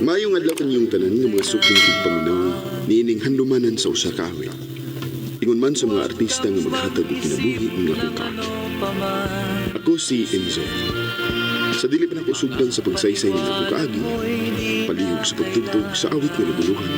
Maayong adlaw kanyong tanan nga mga suking tigpaminaw niining handumanan sa usa ka awit. Ingon man sa mga artista nga maghatag og kinabuhi ning akong kaagi. Ako si Enzo. Sa dili pa nako sugdan sa pagsaysay ng akong kaagi, palihog sa pagtugtog sa awit nga naguluhan,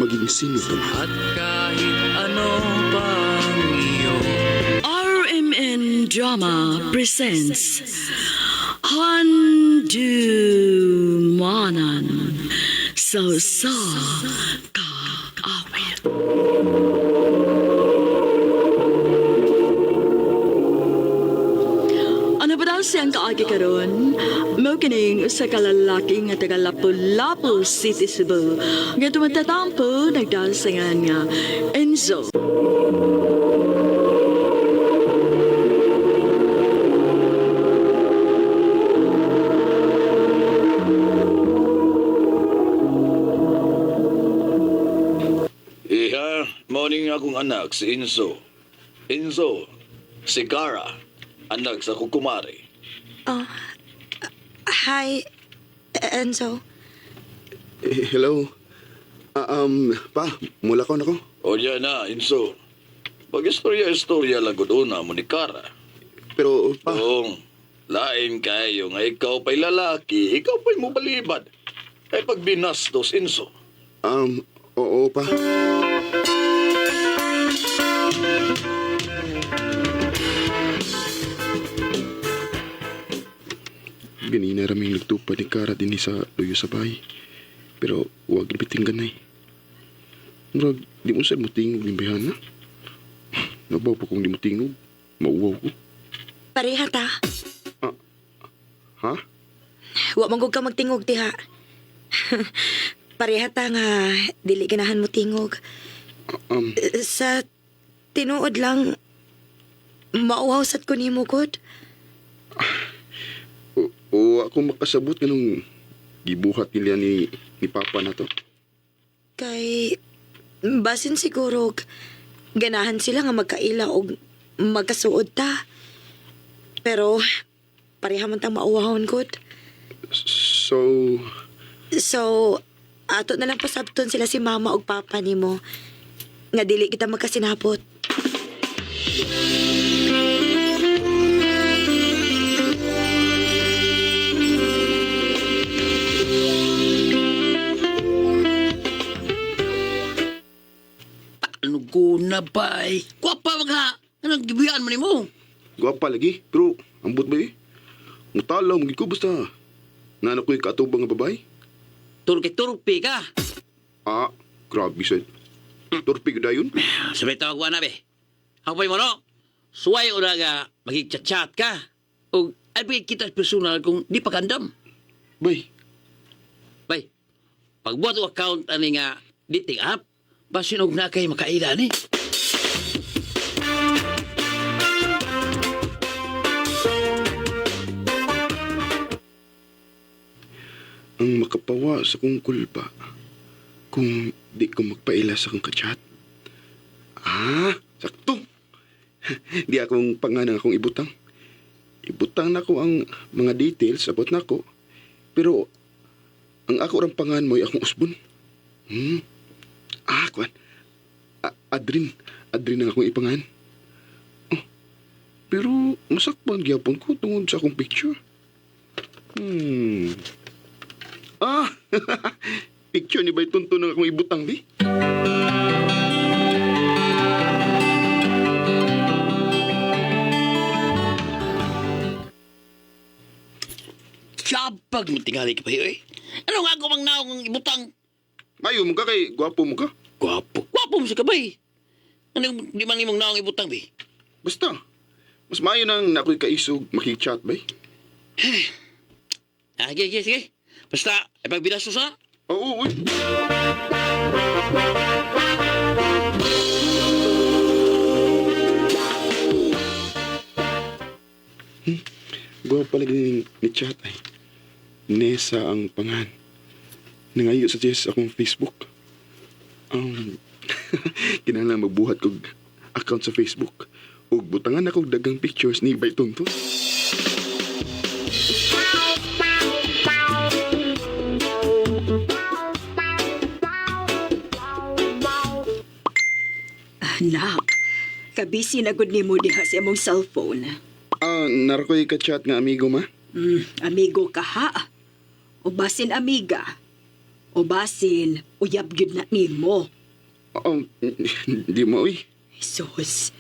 maging sino ka man. At kahit ano pang iyong RMN Drama presents Handumanan sa sa kaawit. Ano ba daw siyang kaagi karon? Mao kining usa ka lalaki nga taga Lapu-Lapu City, Cebu. Nga tumatatampo nagdasangan nga Enzo. Iha, morning akong anak si Enzo. Enzo, si Gara, anak sa kukumari. Oh, hi, Enzo. Eh, hello. Pa, mula ko na ko. O yan na, Enzo. Pag-istorya-istorya lang gud una mo ni Kara. Pero, pa, Kung lain kayo nga ikaw pa'y lalaki, ikaw pa'y mubalibad. Ay pag binastos, Enzo. oo, pa. Ganina raming nagtupad ni Kara din sa luyo sa bahay. Pero wag libiting ganay. Murag, di mo sad mo tingog ni Bayana. Nabaw pa kung di mo tingog. Mauwaw ko. Pareha ta. Ha? Wa man gud ka magtingog diha. Pareha ta nga dili ganahan mo tingog. Sa tinuod lang mauhaw sad ko nimo gud. O ako makasabot ganung gibuhat nila ni Papa na to. Kay basin siguro ganahan sila nga magkaila og magkasuod ta. Pero pareha man tang mauwahon gud. So, So, ato na lang pasabton sila si mama og papa nimo nga dili kita magkasinapot. Ano ko na ba eh? Kwapa ba ka? Anong gibiyaan mo ni mo? Gwapa lagi, pero ambot ba eh? Mutalaw, magiging ko basta. Nana ko'y kaatubang nga babae. Turki-turpi ka. Ah, grabe sad. Torpe ko dayon. Sabay tawag wa na be. Ako mo no? Suway o na nga magigchat-chat ka. O ay bigay kita sa personal kung di pa kandam. Bay, Bay, pagbuhat o account ani nga dating app, basin og na kay makaila ni. Ang makapawa sa kong kulpa kung di ko magpaila sa akong kachat. Ah, sakto. Di akong panganang akong ibutang. Ibutang na ko ang mga details about nako. Pero ang ako rang pangan mo'y akong usbon. Ah, kuan. Adrin. Adrin ang akong ipangan. Oh, pero masakpan gyapon ko tungod sa akong picture. Ah! Picture ni Bay Tonton ang akong ibutang, di? Tsabag mo tingali ka pa eh. Ano nga ako mang naong ang ibutang? Mayo mo ka kay gwapo mo ka. Gwapo. Gwapo mo sa kabay. Ano di man imong naong ibutang be? Basta. Mas maayo nang nakoy kaisog makichat, bay. Ah, sige, sige, sige. Basta, ay pagbinasos ha. Oo, uy. Gwapo lagi ni chat ay. Nesa ang pangan. Nangayo sa Jess akong Facebook. Kinahanglan magbuhat kog account sa Facebook. Ug butangan ako dagang pictures ni Bay Tonton. Nak, kabisi na gud nimo diha sa imong cellphone. Ah, narakoy ka-chat nga amigo ma. Amigo ka ha. O basin amiga. O basin uyab gyud na nimo. Di mo uy. Jesus.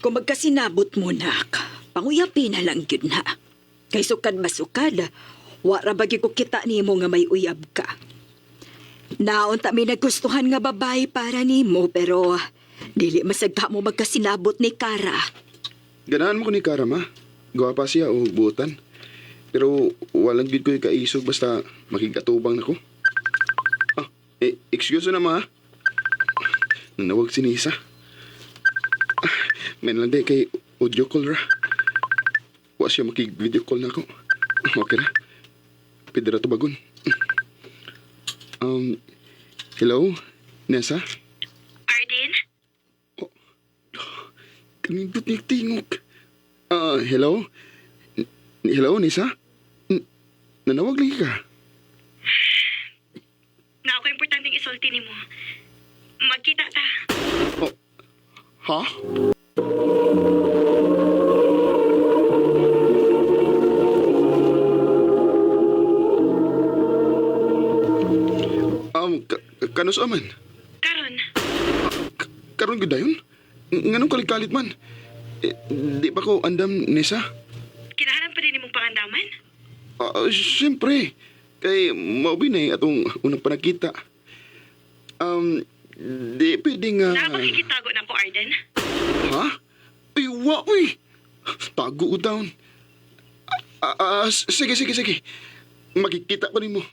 Kung magkasinabot mo nak, panguyapi na lang gyud na. Kay sukad masukad, wa ra ba gyud ko kita nimo nga may uyab ka. Naunta mi nagustuhan nga babae para nimo pero dili masagka mo magkasinabot ni Kara. Ganahan mo ko ni Kara ma. Gwapa siya o buotan. Pero walang gid ko'y kaisog basta makikatubang nako. Ah, eh, excuse na ma. Nanawag si Nisa. Ah, may lang di kay audio call ra. Wa siya makig-video call na ako. Okay ra. Pwede ra tubagon. Hello, Nessa? Arden? Kanindot ni tingog. Ah, hello? Hello, Nisa? Nanawag lagi ka? Na ako importanteng isulti nimo. Magkita ta. Oh, ha? Kanus aman? Karon, Karon gud dayon? Nganong kalit-kalit man? Eh, di pa ko andam, Nisa? kinahanglan pa din nimong pangandaman? Ah, siyempre. Kay maubi na eh, atong unang panagkita. Di pwede nga... Nakapagkikitago na ko, Arden. Ha? Ay, wa, uy! Tago ko down. Ah, ah, sige, sige, sige. Makikita pa rin mo.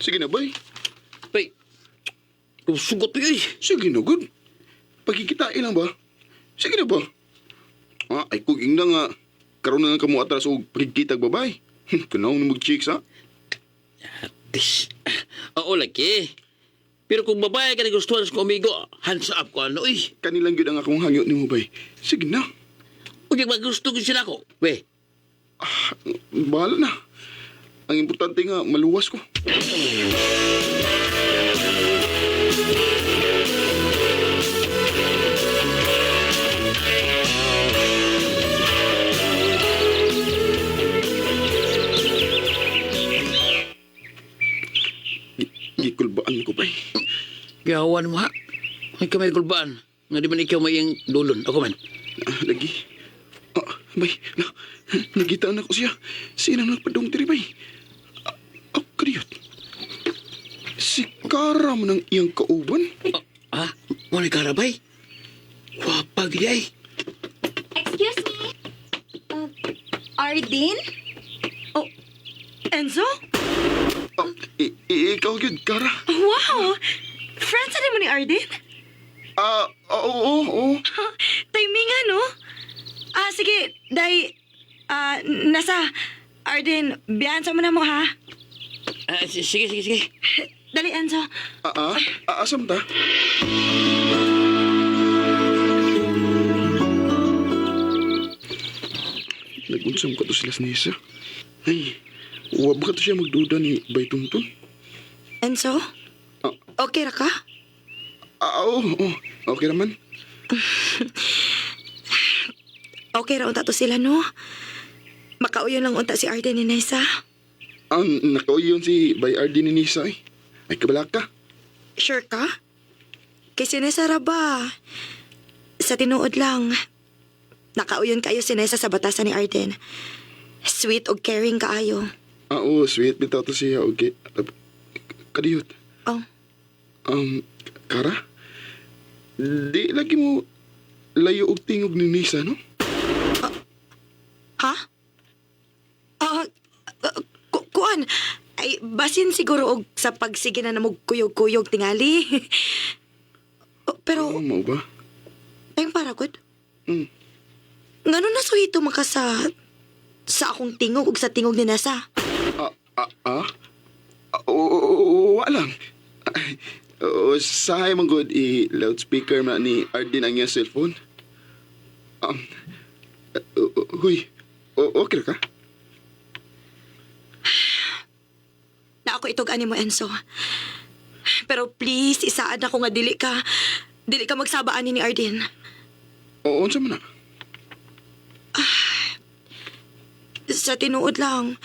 Sige na, boy. Bay, sugot pa yun. Sige na, good. Pagkikita ilang ba? Sige na ba? Ah, ay kung ingna nga. Karoon na lang kamo atras og pagkikita babay. Kanaw na mag-chicks, ha? Tis. Oo, laki. Pero kung babae ka na gustuhan sa amigo, hands up ko ano, uy. Kanilang yun ang akong hangyo ni mo, bay. Sige na. Uy, magusto ko sila ko. We, Bahala na. Ang importante nga, maluwas ko. Gikulbaan ko pa eh. gawan mo ha. May kamay kulbaan. Nga di man ikaw may iyang dulon. Ako man. Ah, lagi. Ah, bay, na, nagita na ko siya. Sino nagpadong diri, bay? Ah, ah, kadiyot. Si Kara man ang iyang kauban. Oh, ha? Wala karabay? Wapag di ay. Excuse me. Arden? Oh, Enzo? Ah, ikaw yun, Kara. Wow! Friends na mo ni Arden? Ah, oo, oo, oo. Timing ano? Ah, sige, day, ah, nasa, Arden, biyan sa mo na mo ha. Ah, sige, sige, sige. Dali, Enzo. Ah, ah, ah, asam ta? Nagunsam ko to sila sa Nisa. Ay, wa ba ka to siya magduda ni Baytuntun? Enzo? Ah. Okay ra ka? Ah, oo, oo. Okay naman. Okay ra unta to sila, no? Makauyon lang unta si Arden ni Nessa. Ah, nakauyon si Bay RD ni Nisa eh. Ay, kabala ka. Sure ka? Kay si Nessa ra ba? Sa tinuod lang. Nakauyon kayo si Nessa sa batasan ni Arden. Sweet og caring kaayo. Ah, oo, sweet. Bitaw to siya. Okay. Kadiyot. Oh, Kara? Di lagi mo layo og tingog ni Nisa, no? ha? Ah, kuan. Ay, basin siguro og sa pagsige na namog kuyog-kuyog tingali. Oh, pero, Oo, mao ba? tayong para good. Mm. Ngano na suhito man ka sa akong tingog ug sa tingog ni Nessa? Ah, ah, ah? Ah, oo, oo, oo, wa lang. Ay, oo, sahay man good i-loudspeaker man ni Arden ang iyang cellphone. Huy, okay ra ka? Handa ko itug-an nimo, Enzo. Pero please, isaad ako nga dili ka magsaba ani ni Arden. Oo, unsa man na? Sa tinuod lang,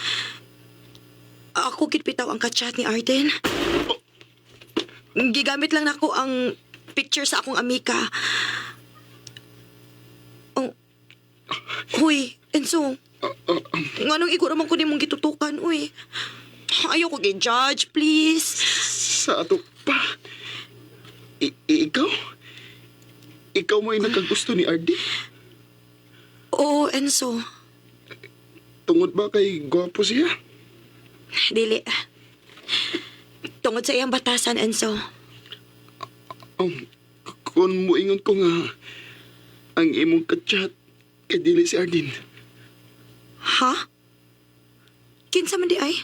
ako gid bitaw ang kachat ni Arden. Gigamit lang nako ang picture sa akong amika. Oh. Huy, Enzo. Nganong iguro man ko nimong gitutukan, uy. Ayaw ko gi-judge, please. Sa ato pa. Ikaw? Ikaw mo ay nagkagusto ni Ardi? Oo, Enzo. Tungod ba kay gwapo siya? Dili. Tungod sa iyang batasan, Enzo. Kung muingon ko nga ang imong kachat kay dili si Ardin. Ha? Kinsa man di ay?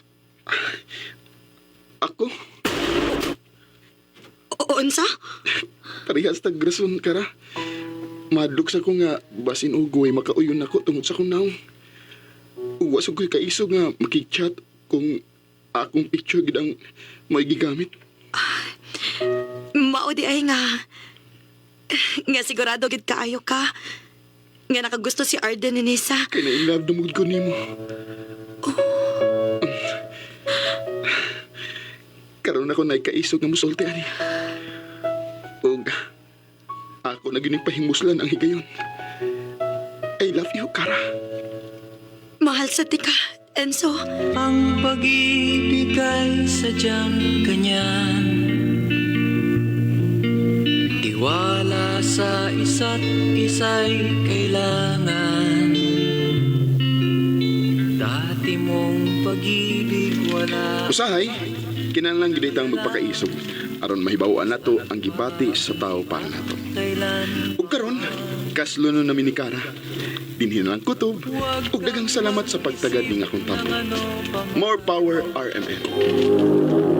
Ako, O unsa? parehas tag rason kara. Madlok sa ko nga basin ugoy makauyon ako tungod sa akong naong. Uwa sa ko'y kaisog nga makichat kung akong picture gid ang may gigamit. Mao di ay nga. Nga sigurado gid kaayo ka. Nga nakagusto si Arden ni Nisa. Kay na in love na ko nimo. Karon ako na kaisog nga musulti ani. Ug ako na gyud pahimuslan ang higayon. I love you, Kara. Mahal sa tika, Enzo. Ang pag-ibig ay sadyang ganyan. Tiwala sa isa't isa'y kailangan. Dati mong pag-ibig wala. Usahay, kinahanglan gyud itang magpakaisog aron mahibaw-an nato ang gibati sa tao para nato. Kailan Ug karon, kaslunon nami ni Kara. Dinhi na lang kutob ug daghang salamat sa pagtagad ning akong tampo. ano pa More power, RMN.